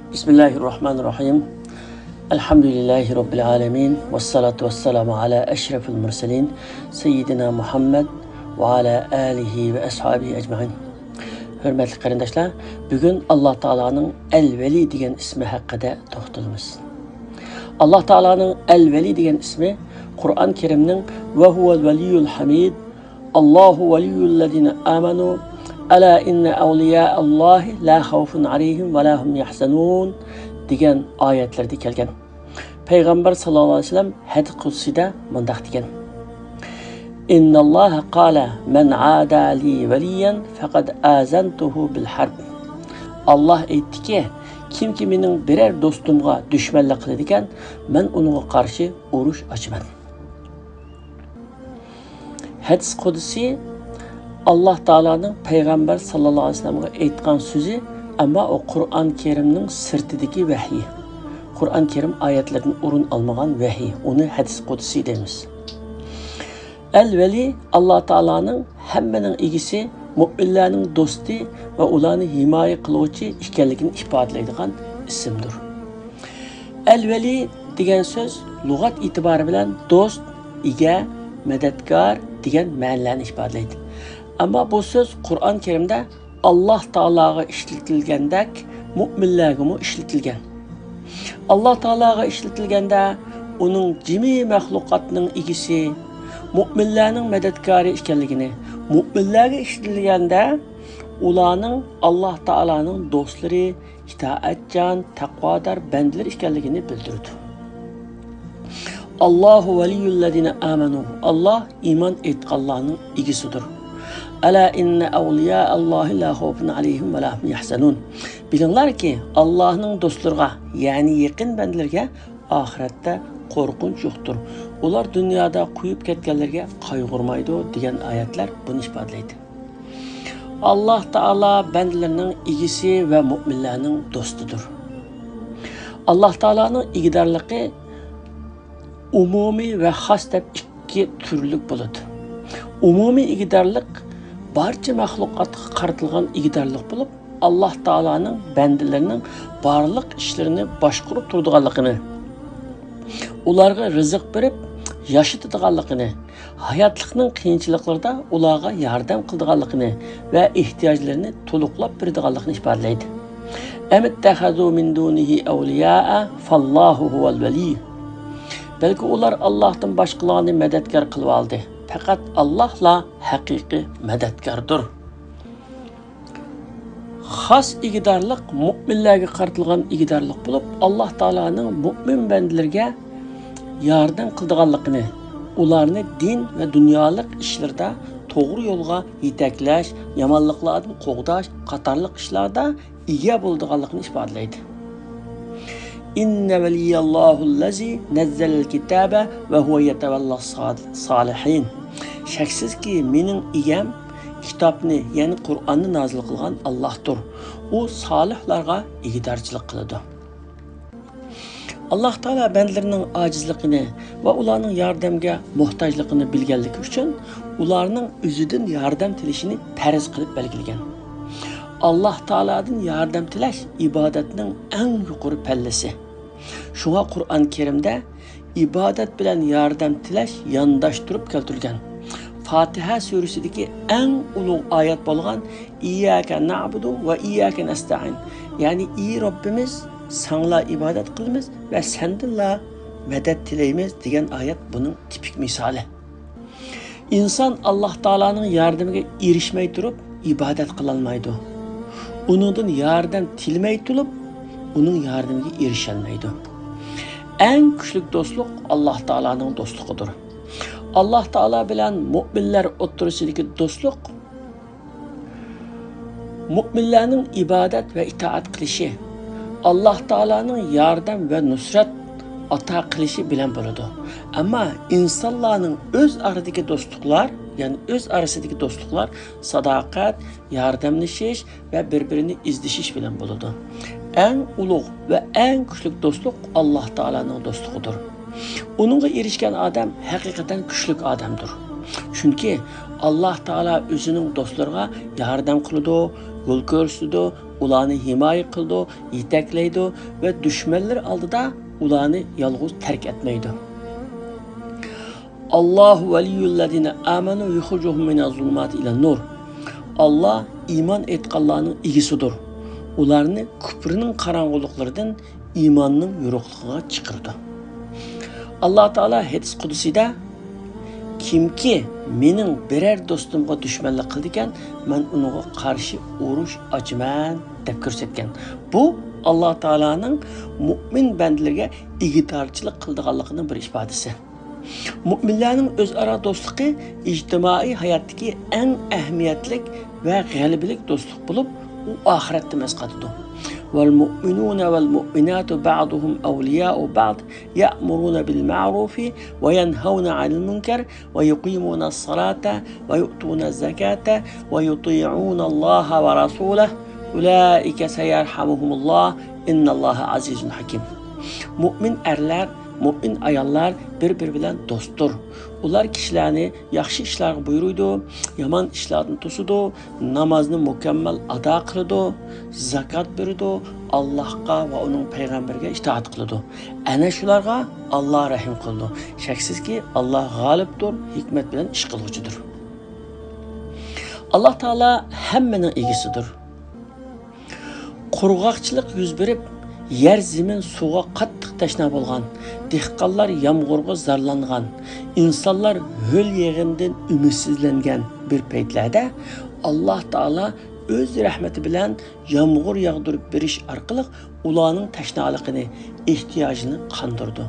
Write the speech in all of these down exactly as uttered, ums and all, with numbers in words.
بسم الله الرحمن الرحيم. الحمد لله رب العالمين، والصلاة والسلام على أشرف المرسلين سيدنا محمد وعلى آله وأصحابه أجمعين. ھۆرمەتلىك قېرىنداشلار، بۈگۈن ئاللا تائالانىڭ ئەل ۋەلى دېگەن ئىسمى ھەققىدە توختىلىمىز. ئاللا تائالانىڭ ئەل ۋەلى دېگەن ئىسمى قۇرئان كەرىمنىڭ «وهو الولي الحميد، الله ولي الذين آمنوا، ألا إن أولياء الله لا خوف عليهم ولا هم يحزنون» دېگەن ئايەتلىرىدە كەلگەن. پەيغەمبەر ساللاللاھۇ ئەلەيھى ۋەسەللەم ھەدىس قۇدسىيدا مۇنداق دېگەن: «إن الله قال: من عادى لي وليا فقد آذنته بالحرب». ئاللا ئېيتتىكى، كىمكى مېنىڭ بىرەر دوستۇمغا دۈشمەنلىك قىلىدىكەن، مەن ئۇنىڭغا قارشى ئۇرۇش ئاچىمەن. ھەدىس قۇدسى ئاللا تائالانىڭ پەيغەمبەر ساللاللاھۇ ئەلەيھى ۋەسەللەمگە ئېيتقان سۆزى، ئەمما ئۇ قۇرئان كەرىمنىڭ سىرتىدىكى ۋەھىي. قۇرئان كەرىم ئايەتلىرىدىن ئورۇن ئالمىغان ۋەھىي. ئۇنى ھەدىس قۇدسى دەيمىز. ئەل ۋەلى ئاللا تائالانىڭ ھەممىنىڭ ئىگىسى، مۆمىنلەرنىڭ دوستى ۋە ئۇلارنى ھىمايە قىلغۇچى ئىكەنلىكىنى ئىپادىلەيدىغان ئىسىمدۇر. ئەل ۋەلى دېگەن سۆز لۇغەت ئېتىبارى بىلەن دوست، ئىگە، مەدەتكار دېگەن مەنىلەرنى ئىپادىلەيدۇ. ئەمما بۇ سۆز قۇرئان كەرىمدە ئاللا تائالاغا ئىشلىتىلگەندەك، مۆمىنلەرگىمۇ ئىشلىتىلگەن. ئاللا تائالاغا ئىشلىتىلگەندە، ئۇنىڭ جىمى مەخلۇقاتنىڭ ئىگىسى، مۆمىنلەرنىڭ مەدەتكارى ئىكەنلىكىنى، مۆمىنلەرگە ئىشلىتىلگەندە، ئۇلارنىڭ ئاللا تائالانىڭ دوستلىرى، ئىتائەتچان، تەقۋادار بەندىلەر ئىكەنلىكىنى بىلدۈرىدۇ. «ئاللاھۇ ۋەلىييۇللەزىنە ئامەنۇ»، ئاللا ئىمان ئېيتقانلارنىڭ ئىگىسىدۇر. «ئەلا ئىننە ئەۋلىيائاللاھى لا خەۋفۇن ئەلەيھىم ۋە لا ھۇم يەھزەنۇن». بىلىڭلاركى، ئاللانىڭ دوستلىرىغا، يەنى يېقىن بەندىلىرىگە ئاخىرەتتە قورقۇنچ يوقتۇر. ئۇلار دۇنيادا قويۇپ كەتكەنلىرىگە قايغۇرمايدۇ، دېگەن ئايەتلەر بۇنى ئىپادىلەيدۇ. ئاللا تائالا بەندىلىرىنىڭ ئىگىسى ۋە مۆمىنلەرنىڭ دوستىدۇر. ئاللا تائالانىڭ ئىگىدارلىقى ئومۇمىي ۋە خاس دەپ ئىككى تۈرلۈك بولىدۇ. ئومۇمىي ئىگىدارلىق بارچە مەخلۇقاتقا قارىتىلغان ئىگىدارلىق بولۇپ، ئاللا تائالانىڭ بەندىلىرىنىڭ بارلىق ئىشلىرىنى باشقۇرۇپ تۇرىدىغانلىقىنى، ئۇلارغا رىزىق بېرىپ ياشىتىدىغانلىقىنى، ھاياتلىقنىڭ قىيىنچىلىقلىرىدا ئۇلارغا ياردەم قىلىدىغانلىقىنى ۋە ئېھتىياجلىرىنى تولۇقلاپ بېرىدىغانلىقىنى ئىپادىلەيدۇ. «ئەمىتتەخەزۇ مىن دۇنىھى ئەۋلىيائە فاللاھۇ ھۇۋەل ۋەلىي». بەلكى ئۇلار ئاللاھتىن باشقىلارنى مەدەتكار قىلىۋالدى. پەقەت ئاللاھلا ھەقىقىي مەدەتكاردۇر. خاس ئىگىدارلىق مۆمىنلەرگە قارىتىلغان ئىگىدارلىق بولۇپ، ئاللا تائالانىڭ مۆمىن بەندىلىرىگە ياردەم قىلىدىغانلىقىنى، ئۇلارنى دىن ۋە دۇنيالىق ئىشلىرىدا توغرا يولغا يېتەكلەش، يامانلىقلاردىن قوغداش قاتارلىق ئىشلاردا ئىگە بولىدىغانلىقىنى ئىپادىلەيدۇ. «ئىننە ۋەلىيەللاھۇللەزى نەززەلەل كىتابە ۋە ھۇۋە يەتەۋەللا سالىھىن». شەكسىزكى، مېنىڭ ئىگەم كىتابنى، يەنى قۇرئاننى نازىل قىلغان ئاللاھتۇر. ئۇ سالىھلارغا ئىگىدارچىلىق قىلىدۇ. ئاللا تائالا بەندىلىرىنىڭ ئاجىزلىقىنى ۋە ئۇلارنىڭ ياردەمگە موھتاجلىقىنى بىلگەنلىكى ئۈچۈن، ئۇلارنىڭ ئۆزىدىن ياردەم تىلىشىنى پەرز قىلىپ بەلگىلىگەن. ئاللا تائالادىن ياردەم تىلەش ئىبادەتنىڭ ئەڭ يۇقىرى پەللىسى. شۇڭا قۇرئان كەرىمدە ئىبادەت بىلەن ياردەم تىلەش يانداش تۇرۇپ كەلتۈرۈلگەن. فاتىھە سۈرىسىدىكى ئەڭ ئۇلۇغ ئايەت بولغان «ئىيياكە نەئبۇدۇ ۋە ئىيياكە نەستەئىن»، يەنى «ئى رەببىمىز، ساڭلا ئىبادەت قىلىمىز ۋە سەندىنلا مەدەت تىلەيمىز» دېگەن ئايەت بۇنىڭ تىپىك مىسالى. ئىنسان ئاللا تائالانىڭ ياردىمىگە ئېرىشمەي تۇرۇپ ئىبادەت قىلالمايدۇ. ئۇنىڭدىن ياردەم تىلىمەي تۇرۇپ، ئۇنىڭ ياردىمىگە ئېرىشەلمەيدۇ. ئەڭ كۈچلۈك دوستلۇق ئاللا تائالانىڭ دوستلۇقىدۇر. ئاللا تائالا بىلەن مۆمىنلەر ئوتتۇرىسىدىكى دوستلۇق مۆمىنلەرنىڭ ئىبادەت ۋە ئىتائەت قىلىشى، ئاللا تائالانىڭ ياردەم ۋە نۇسرەت ئاتا قىلىشى بىلەن بولىدۇ. ئەمما ئىنسانلارنىڭ ئۆز ئارىدىكى دوستلۇقلار، يەنى ئۆز ئارىسىدىكى دوستلۇقلار ساداقەت، ياردەملىشىش ۋە بىر-بىرىنى ئىزدىشىش بىلەن بولىدۇ. ئەڭ ئۇلۇغ ۋە ئەڭ كۈچلۈك دوستلۇق ئاللا تائالانىڭ دوستلۇقىدۇر. ئۇنىڭغا ئېرىشكەن ئادەم ھەقىقەتەن كۈچلۈك ئادەمدۇر. چۈنكى ئاللا تائالا ئۆزىنىڭ دوستلىرىغا ياردەم قىلىدۇ، يول كۆرسىتىدۇ، ئۇلارنى ھىمايە قىلىدۇ، يېتەكلەيدۇ ۋە دۈشمەنلىرى ئالدىدا ئۇلارنى يالغۇز تەرك ئەتمەيدۇ. ئاللاھۇ ۋەلىييۇللەزىنە ئامەنۇ يۇخرىجۇھۇم مىنەز زۇلۇماتى ئىلەن نۇر. ئاللا ئىمان ئېيتقانلارنىڭ ئىگىسىدۇر. ئۇلارنى كۇپرىنىڭ قاراڭغۇلۇقلىرىدىن ئىماننىڭ يورۇقلۇقىغا چىقىرىدۇ. ئاللا تائالا ھەدىس قۇدسىيدا، كىمكى مېنىڭ بىرەر دوستۇمغا دۈشمەنلىك قىلىدىكەن، مەن ئۇنىڭغا قارشى ئۇرۇش ئاچىمەن، دەپ كۆرسەتكەن. بۇ ئاللا تائالانىڭ مۇئمىن بەندىلىرىگە ئىگىدارچىلىق قىلىدىغانلىقىنىڭ بىر ئىپادىسى. مۇئمىنلارنىڭ ئۆزئارا دوستلۇقى ئىجتىمائىي ھاياتتىكى ئەڭ ئەھمىيەتلىك ۋە غەلىبىلىك دوستلۇق بولۇپ، ئۇ ئاخىرەتتىمۇ ئەسقاتىدۇ. والمؤمنون والمؤمنات بعضهم أولياء بعض يأمرون بالمعروف وينهون عن المنكر ويقيمون الصلاة ويؤتون الزكاة ويطيعون الله ورسوله أولئك سيرحمهم الله إن الله عزيز حكيم. مۇئمىن ئەرلەر، مۇئمىن ئاياللار بىر-بىرى بىلەن دوستتۇر. ئۇلار كىشىلەرنى ياخشى ئىشلارغا بۇيرۇيدۇ، يامان ئىشلاردىن توسىدۇ، نامازنى مۇكەممەل ئادا قىلىدۇ، زاكات بېرىدۇ، ئاللاھقا ۋە ئۇنىڭ پەيغەمبىرىگە ئىتائەت قىلىدۇ. ئەنە شۇلارغا ئاللا رەھىم قىلىدۇ. شەكسىزكى، ئاللا غالىبتۇر، ھېكمەت بىلەن ئىش قىلغۇچىدۇر. ئاللا تائالا ھەممىنىڭ ئىگىسىدۇر. قۇرغاقچىلىق يۈز بېرىپ، يەر زېمىن سۇغا قاتتىق تەشنا بولغان، دېھقانلار يامغۇرغا زارلانغان، ئىنسانلار ھۆل يېغىنىدىن ئۈمىدسىزلەنگەن بىر پەيتلەردە، ئاللا تائالا ئۆز رەھمىتى بىلەن يامغۇر ياغدۇرۇپ بېرىش ئارقىلىق ئۇلارنىڭ تەشنالىقىنى، ئېھتىياجىنى قاندۇرىدۇ.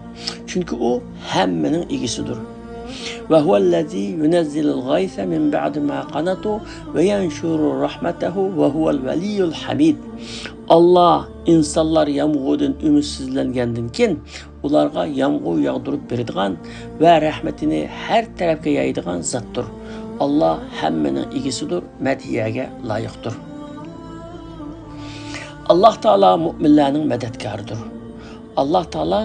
چۈنكى ئۇ ھەممىنىڭ ئىگىسىدۇر. وهو الذي ينزل الغيث من بعد ما قنطوا وينشر رحمته وهو الولي الحميد. ئاللا ئىنسانلار يامغۇردىن ئۈمىدسىزلەنگەندىن كېيىن، ئۇلارغا يامغۇر ياغدۇرۇپ بېرىدىغان ۋە رەھمىتىنى ھەر تەرەپكە يايىدىغان زاتتۇر. ئاللا ھەممىنىڭ ئىگىسىدۇر، مەدھىيەگە لايىقتۇر. ئاللا تائالا مۇئمىنلارنىڭ مەدەتكارىدۇر. ئاللا تائالا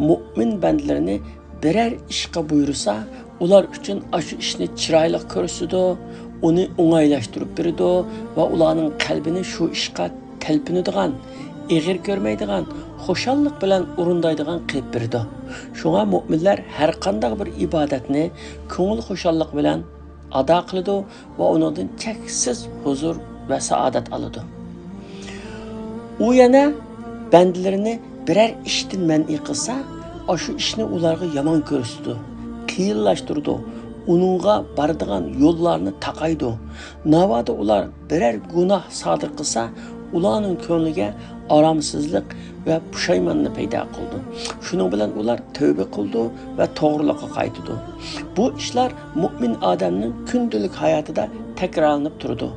مۇئمىن بەندىلىرىنى بىرەر ئىشقا بۇيرۇسا، ئۇلار ئۈچۈن ئاشۇ ئىشنى چىرايلىق كۆرسىتىدۇ، ئۇنى ئوڭايلاشتۇرۇپ بېرىدۇ ۋە ئۇلارنىڭ قەلبىنى شۇ ئىشقا تەلپۈنىدىغان، ئېغىر كۆرمەيدىغان، خۇشاللىق بىلەن ئورۇندايدىغان قىلىپ بېرىدۇ. شۇڭا مۇئمىنلار ھەرقانداق بىر ئىبادەتنى كۆڭۈل خۇشاللىقى بىلەن ئادا قىلىدۇ ۋە ئۇنىڭدىن چەكسىز ھۇزۇر ۋە سائادەت ئالىدۇ. ئۇ يەنە بەندىلىرىنى بىرەر ئىشتىن مەنئى قىلسا، ئاشۇ ئىشنى ئۇلارغا يامان كۆرسىتىدۇ، قىيىنلاشتۇرىدۇ، ئۇنىڭغا بارىدىغان يوللارنى تاقايدۇ. ناۋادا ئۇلار بىرەر گۇناھ سادىر قىلسا، ئۇلارنىڭ كۆڭلىگە ئارامسىزلىق ۋە پۇشايماننى پەيدا قىلىدۇ. شۇنىڭ بىلەن ئۇلار تەۋبە قىلىدۇ ۋە توغرىلىققا قايتىدۇ. بۇ ئىشلار مۇئمىن ئادەمنىڭ كۈندىلىك ھاياتىدا تەكرارلىنىپ تۇرىدۇ.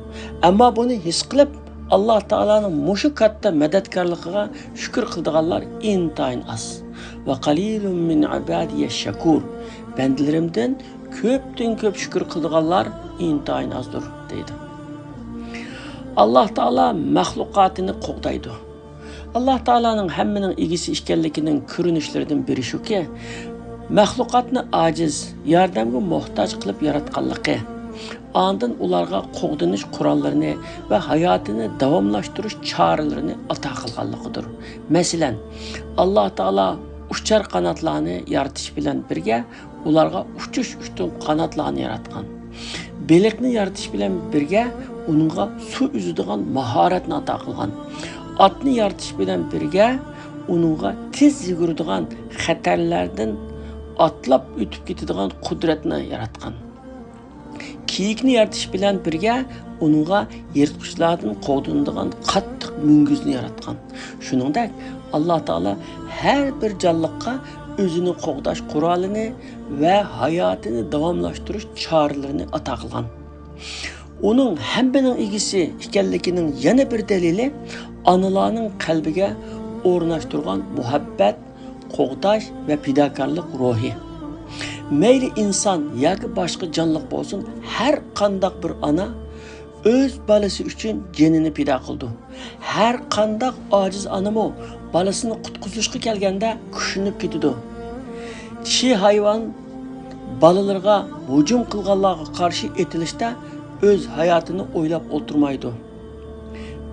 ئەمما بۇنى ھېس قىلىپ، ئاللا تائالانىڭ مۇشۇ كاتتا مەدەتكارلىقىغا شۈكۈر قىلىدىغانلار ئىنتايىن ئاز. وقليل من عبادي الشكور. بەندىلىرىمدىن كۆپتىن كۆپ شۈكۈر قىلىدىغانلار ئىنتايىن ئازدۇر، دەيدۇ. ئاللا تائالا مەخلۇقاتىنى قوغدايدۇ. ئاللا تائالانىڭ ھەممىنىڭ ئىگىسى ئىكەنلىكىنىڭ كۆرۈنۈشلىرىدىن بىرى شۇكى، مەخلۇقاتنى ئاجىز، ياردەمگە موھتاج قىلىپ ياراتقانلىقى، ئاندىن ئۇلارغا قوغدىنىش قوراللىرىنى ۋە ھاياتىنى داۋاملاشتۇرۇش چارىلىرىنى ئاتا قىلغانلىقىدۇر. مەسىلەن، ئاللا تائالا ئۇچار قاناتلارنى يارىتىش بىلەن بىرگە، ئۇلارغا ئۇچۇش ئۈچۈن قاناتلارنى ياراتقان. بېلىقنى يارىتىش بىلەن بىرگە، ئۇنىڭغا سۇ ئۈزىدىغان ماھارەتنى ئاتا قىلغان. ئاتنى يارىتىش بىلەن بىرگە، ئۇنىڭغا تېز يۈگۈرىدىغان، خەتەرلەردىن ئاتلاپ ئۆتۈپ كېتىدىغان قۇدرەتنى ياراتقان. كېيىكنى يارىتىش بىلەن بىرگە، ئۇنىڭغا يىرتقۇچلاردىن قوغدىنىدىغان قاتتىق مۈڭگۈزنى ياراتقان. شۇنىڭدەك، ئاللا تائالا ھەر بىر جانلىققا ئۆزىنى قوغداش قورالىنى ۋە ھاياتىنى داۋاملاشتۇرۇش چارىلىرىنى ئاتا قىلغان. ئۇنىڭ ھەممىنىڭ ئىگىسى ئىكەنلىكىنىڭ يەنە بىر دەلىلى، ئانىلارنىڭ قەلبىگە ئورناشتۇرغان مۇھەببەت، قوغداش ۋە پىداكارلىق روھى. مەيلى ئىنسان ياكى باشقا جانلىق بولسۇن، ھەر قانداق بىر ئانا ئۆز بالىسى ئۈچۈن جېنىنى پىدا قىلىدۇ. ھەر قانداق ئاجىز ئانىمۇ بالىسىنى قۇتقۇزۇشقا كەلگەندە كۈچلىنىپ كېتىدۇ. چىشى ھايۋان بالىلىرىغا ھۇجۇم قىلغانلارغا قارشى ئېتىلىشتا ئۆز ھاياتىنى ئويلاپ ئولتۇرمايدۇ.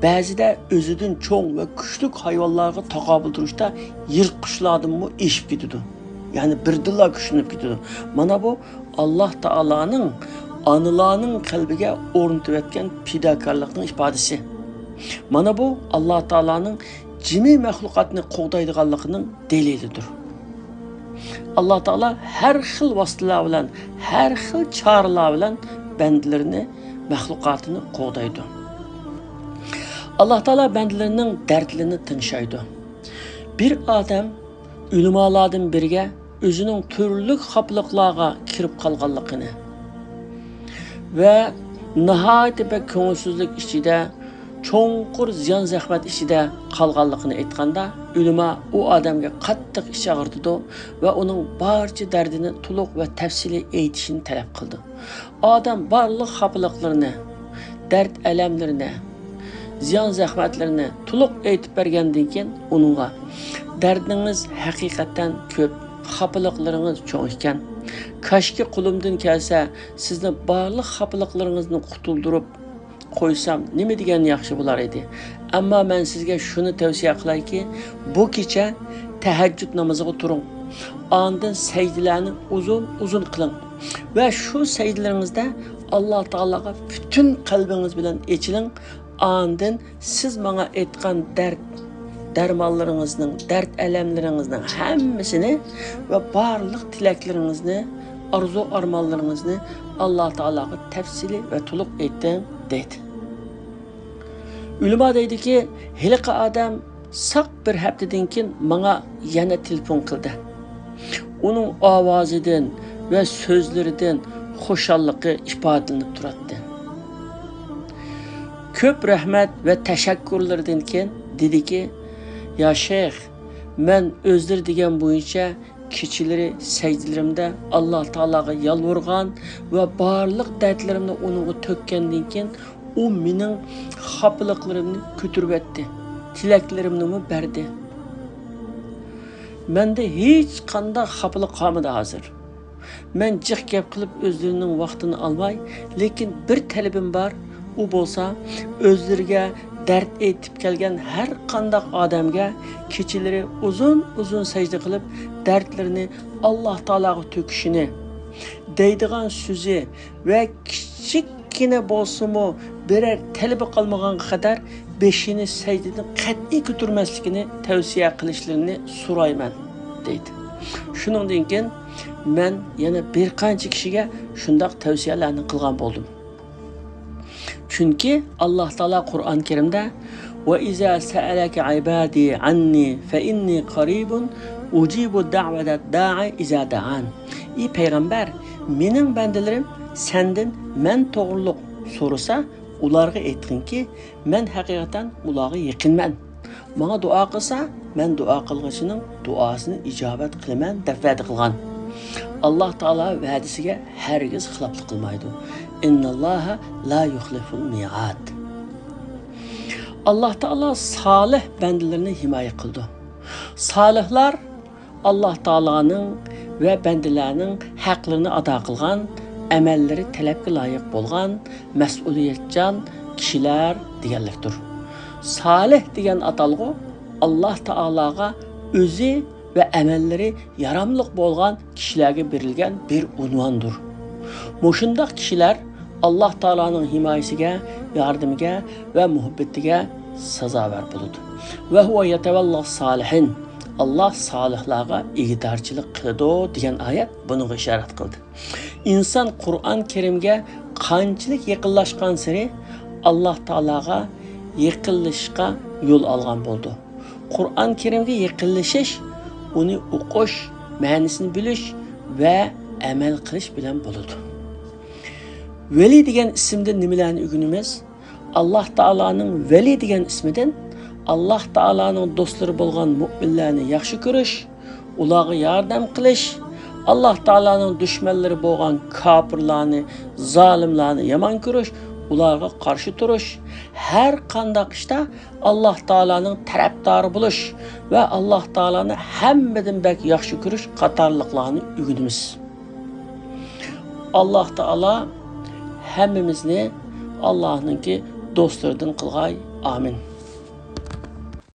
بەزىدە ئۆزىدىن چوڭ ۋە كۈچلۈك ھايۋانلارغا تاقابىل تۇرۇشتا يىرتقۇچلاردىنمۇ ئېشىپ كېتىدۇ. يەنى بىردىنلا كۈچلىنىپ كېتىدۇ. مانا بۇ ئاللاھ تائالانىڭ ئانىلارنىڭ قەلبىگە ئورنىتىۋەتكەن پىداكارلىقنىڭ ئىپادىسى. مانا بۇ ئاللاھ تائالانىڭ جىمى مەخلۇقاتنى قوغدايدىغانلىقىنىڭ دەلىلىدۇر. ئاللاھ تائالا ھەر خىل ۋاسىتىلەر بىلەن، ھەر خىل چارىلەر بىلەن بەندىلىرىنى، مەخلۇقاتىنى قوغدايدۇ. ئاللاھ تائالا بەندىلىرىنىڭ دەردلىرىنى تىڭشايدۇ. بىر ئادەم ئۆلىمالاردىن بىرىگە ئۆزىنىڭ تۈرلۈك خاپىلىقلارغا كىرىپ قالغانلىقىنى ۋە ناھايىتى بەك كۆڭۈلسىزلىك ئىچىدە، چوڭقۇر زىيان-زەخمەت ئىچىدە قالغانلىقىنى ئېيتقاندا، ئۆلىما ئۇ ئادەمگە قاتتىق ئىچ ئاغرىتىدۇ ۋە ئۇنىڭ بارچە دەردىنى تولۇق ۋە تەپسىلىي ئېيتىشىنى تەلەپ قىلىدۇ. ئادەم بارلىق خاپىلىقلىرىنى، دەرد-ئەلەملىرىنى، زىيان-زەخمەتلىرىنى تولۇق ئېيتىپ بەرگەندىن كېيىن ئۇنىڭغا، «دەردىڭىز ھەقىقەتەن كۆپ، خاپىلىقلىرىڭىز چوڭ ئىكەن. كاشكى قولۇمدىن كەلسە، سىزنى بارلىق خاپىلىقلىرىڭىزدىن قۇتۇلدۇرۇپ قويسام، نېمە دېگەن ياخشى بولار ئىدى. ئەمما مەن سىزگە شۇنى تەۋسىيە قىلايكى، بۇ كېچە تەھەججۇد نامىزىغا تۇرۇڭ. ئاندىن سەجدىلەرنى ئۇزۇن-ئۇزۇن قىلىڭ. ۋە شۇ سەجدىلىرىڭىزدە ئاللاھ تائالاغا پۈتۈن قەلبىڭىز بىلەن ئېچىلىڭ. ئاندىن سىز ماڭا ئېيتقان دەرد دەرمانلىرىڭىزنىڭ، دەرد ئەلەملىرىڭىزنىڭ ھەممىسىنى ۋە بارلىق تىلەكلىرىڭىزنى، ئارزۇ-ئارمانلىرىڭىزنى ئاللاھ تائالاغا تەپسىلىي ۋە تولۇق ئېيتىڭ» دەيدۇ. ئۆلىما دەيدۇكى، ھېلىقى ئادەم ساق بىر ھەپتىدىن كېيىن ماڭا يەنە تېلېفون قىلدى. ئۇنىڭ ئاۋازىدىن ۋە سۆزلىرىدىن خۇشاللىقى ئىپادىلىنىپ تۇراتتى. كۆپ رەھمەت ۋە تەشەككۈرلىرىدىن كېيىن دېدىكى، يا شەيخ، مەن ئۆزلىرى دېگەن بويىچە كېچىلىرى سەجدىلىرىمدە ئاللاھ تائالاغا يالۋۇرغان ۋە بارلىق دەردلىرىمنى ئۇنىڭغا تۆككەندىن كېيىن، ئۇ مېنىڭ خاپىلىقلىرىمنى كۆتۈرۈۋەتتى، تىلەكلىرىمنىمۇ بەردى. مەندە ھېچقانداق خاپىلىق قالمىدى ھازىر. مەن جىق گەپ قىلىپ ئۆزلىرىنىڭ ۋاقتىنى ئالماي، لېكىن بىر تەلىپىم بار، ئۇ بولسا ئۆزلىرىگە دەرد ئېيتىپ كەلگەن ھەر قانداق ئادەمگە كېچىلىرى ئۇزۇن-ئۇزۇن سەجدە قىلىپ، دەردلىرىنى ئاللاھ تائالاغا تۆكۈشىنى، دەيدىغان سۆزى ۋە كىچىككىنە بولسىمۇ بىرەر تەلىپى قالمىغانغا قەدەر بېشىنى سەجدىدىن قەتئىي كۆتۈرمەسلىكىنى تەۋسىيە قىلىشلىرىنى سورايمەن، دەيدۇ. شۇنىڭدىن كېيىن مەن يەنە بىر قانچە كىشىگە شۇنداق تەۋسىيەلەرنى قىلغان بولدۇم. چۈنكى ئاللاھ تائالا قۇرئان كەرىمدە، «وَإِذَا سَأَلَكَ عِبَادِي عَنِّي فَإِنِّي قَرِيبٌ أُجِيبُ دَعْوَةَ الدَّاعِ إِذَا دَعَانِ». ئى پەيغەمبەر، مېنىڭ بەندىلىرىم سەندىن مەن توغرۇلۇق سورىسا، ئۇلارغا ئېيتقىنكى، مەن ھەقىقەتەن ئۇلارغا يېقىنمەن. ماڭا دۇئا قىلسا، مەن دۇئا قىلغۇچىنىڭ دۇئاسىنى ئىجابەت قىلىمەن، دەپ ۋەدە قىلغان. ئاللاھ تائالا ۋەدىسىگە ھەرگىز خىلاپلىق قىلمايدۇ. «إِنَّ اللَّهَ لَا يُخْلِفُ الْمِيعَادَ». ئاللاھ تائالا سالىھ بەندىلىرىنى ھىمايە قىلىدۇ. سالىھلار ئاللاھ تائالانىڭ ۋە بەندىلەرنىڭ ھەقلىرىنى ئادا قىلغان، ئەمەللىرى تەلەپكە لايىق بولغان، مەسئۇلىيەتچان كىشىلەر دېگەنلىكتۇر. سالىھ دېگەن ئاتالغۇ ئاللاھ تائالاغا ئۆزى ۋە ئەمەللىرى ياراملىق بولغان كىشىلەرگە بېرىلگەن بىر ئۇنۋاندۇر. مۇشۇنداق كىشىلەر ئاللاھ تائالانىڭ ھىمايىسىگە، ياردىمىگە ۋە مۇھەببىتىگە سازاۋەر بولىدۇ. «وَهُوَ يَتَوَلَّى الصَّالِحِينَ». ئاللاھ سالىھلارغا ئىگىدارچىلىق قىلىدۇ دېگەن ئايەت بۇنىڭغا ئىشارەت قىلدى. ئىنسان قۇرئان كەرىمگە قانچىلىك يېقىنلاشقانسېرى ئاللاھ تائالاغا يېقىنلىشىشقا يول ئالغان بولىدۇ. قۇرئان كەرىمگە يېقىنلىشىش ئۇنى ئوقۇش، مەنىسىنى بىلىش ۋە ئەمەل قىلىش بىلەن بولىدۇ. ۋەلى دېگەن ئىسىمدىن نېمىلەرنى ئۆگىنىمىز؟ ئاللاھ تائالانىڭ ۋەلى دېگەن ئىسمىدىن ئاللاھ تائالانىڭ دوستلىرى بولغان مۆمىنلەرنى ياخشى كۆرۈش، ئۇلارغا ياردەم قىلىش، ئاللاھ تائالانىڭ دۈشمەنلىرى بولغان كاپىرلارنى، زالىملارنى يامان كۆرۈش، ئۇلارغا قارشى تۇرۇش، ھەر قانداق ئىشتا ئاللاھ تائالانىڭ تەرەپدارى بولۇش ۋە ئاللاھ تائالانى ھەممىدىن بەك ياخشى كۆرۈش قاتارلىقلارنى ئۆگىنىمىز. ئاللاھ تائالا ھەممىمىزنى ئاللاھنىڭكى دوستلىرىدىن قىلغاي. ئامىن.